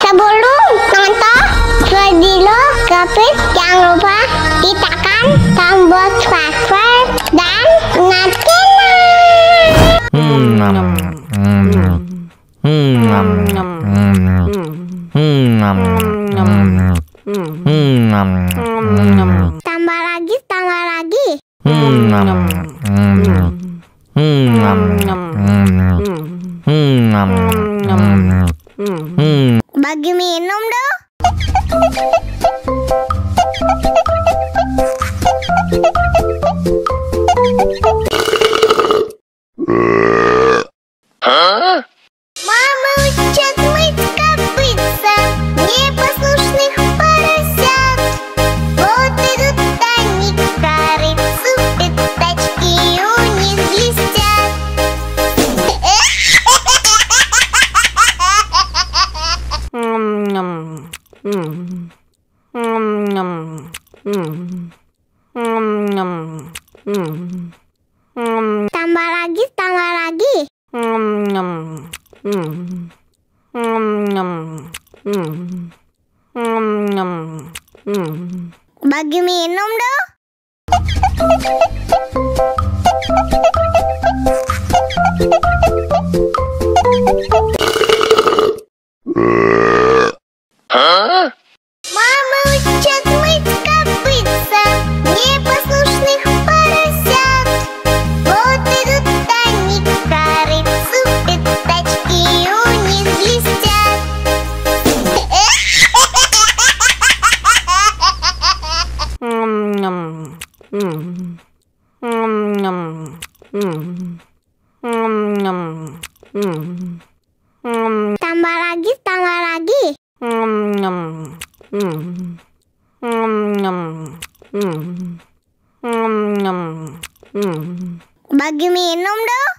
Sebelum nonton video Gapit, jangan lupa tekan tombol subscribe dan nyalakan. Tambah lagi. Bagi minum dong. Мама учат мыть копытца непослушных поросят. Вот идут они к корыцу, пятачки у них блестят. Tambah lagi. Bagi minum dong. Мама учат мыть копытца непослушных поросят. Вот идут они к корыцу, пятачки у них блестят. Tambah lagi. Bagi minum dong.